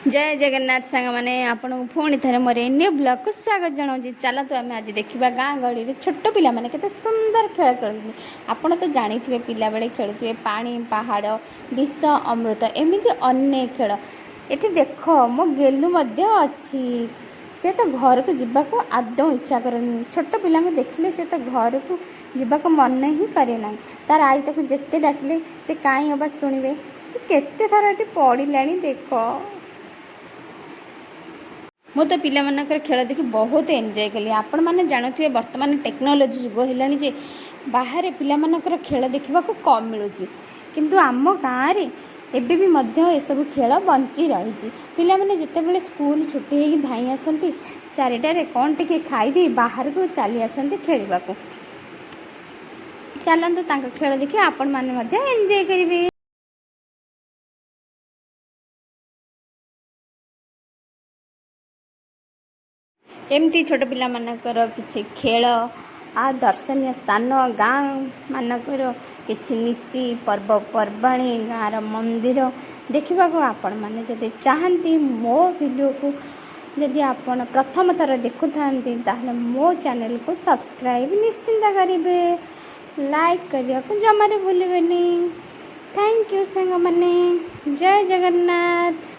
ଜୟ ଜଗନ୍ନାଥ ସାଙ୍ଗମାନେ, ଆପଣଙ୍କୁ ପୁଣି ଥରେ ମୋର ଏ ନ୍ୟୁ ବ୍ଲଗ୍କୁ ସ୍ୱାଗତ ଜଣାଉଛି। ଚାଲନ୍ତୁ, ଆମେ ଆଜି ଦେଖିବା ଗାଁ ଗହଳିରେ ଛୋଟ ପିଲାମାନେ କେତେ ସୁନ୍ଦର ଖେଳ ଖେଳନ୍ତି। ଆପଣ ତ ଜାଣିଥିବେ, ପିଲାବେଳେ ଖେଳୁଥିବେ ପାଣି ପାହାଡ଼, ବିଷ ଅମୃତ, ଏମିତି ଅନେକ ଖେଳ। ଏଠି ଦେଖ, ମୋ ଗେଲୁ ମଧ୍ୟ ଅଛି। ସେ ତ ଘରକୁ ଯିବାକୁ ଆଦୌ ଇଚ୍ଛା କରେନି। ଛୋଟ ପିଲାଙ୍କୁ ଦେଖିଲେ ସେ ତ ଘରକୁ ଯିବାକୁ ମନ ହିଁ କରେ ନାହିଁ। ତାର ଆଈ ତାକୁ ଯେତେ ଡାକିଲେ ସେ କାହିଁ ଅବା ଶୁଣିବେ? ସେ କେତେ ଥର ଏଠି ପଡ଼ିଲାଣି ଦେଖ। ମୁଁ ତ ପିଲାମାନଙ୍କର ଖେଳ ଦେଖି ବହୁତ ଏନ୍ଜୟ କଲି। ଆପଣମାନେ ଜାଣୁଥିବେ, ବର୍ତ୍ତମାନ ଟେକ୍ନୋଲୋଜି ଯୁଗ ହେଲାଣି ଯେ ବାହାରେ ପିଲାମାନଙ୍କର ଖେଳ ଦେଖିବାକୁ କମ୍ ମିଳୁଛି। କିନ୍ତୁ ଆମ ଗାଁରେ ଏବେ ବି ମଧ୍ୟ ଏସବୁ ଖେଳ ବଞ୍ଚି ରହିଛି। ପିଲାମାନେ ଯେତେବେଳେ ସ୍କୁଲ ଛୁଟି ହେଇକି ଧାଇଁ ଆସନ୍ତି 4ଟାରେ, କ'ଣ ଟିକେ ଖାଇଦେଇ ବାହାରକୁ ଚାଲି ଆସନ୍ତି ଖେଳିବାକୁ। ଚାଲନ୍ତୁ, ତାଙ୍କ ଖେଳ ଦେଖି ଆପଣମାନେ ମଧ୍ୟ ଏନ୍ଜୟ କରିବେ। ଏମିତି ଛୋଟ ପିଲାମାନଙ୍କର କିଛି ଖେଳ ଆଉ ଦର୍ଶନୀୟ ସ୍ଥାନ, ଗାଁ ମାନଙ୍କର କିଛି ନୀତି, ପର୍ବପର୍ବାଣୀ, ଗାଁର ମନ୍ଦିର ଦେଖିବାକୁ ଆପଣମାନେ ଯଦି ଚାହାନ୍ତି, ମୋ ଭିଡ଼ିଓକୁ ଯଦି ଆପଣ ପ୍ରଥମ ଥର ଦେଖୁଥାନ୍ତି, ତାହେଲେ ମୋ ଚ୍ୟାନେଲକୁ ସବସ୍କ୍ରାଇବ୍ ନିଶ୍ଚିନ୍ତ କରିବେ। ଲାଇକ୍ କରିବାକୁ ଜମାରୁ ଭୁଲିବେନି। Thank you ସାଙ୍ଗମାନେ। ଜୟ ଜଗନ୍ନାଥ।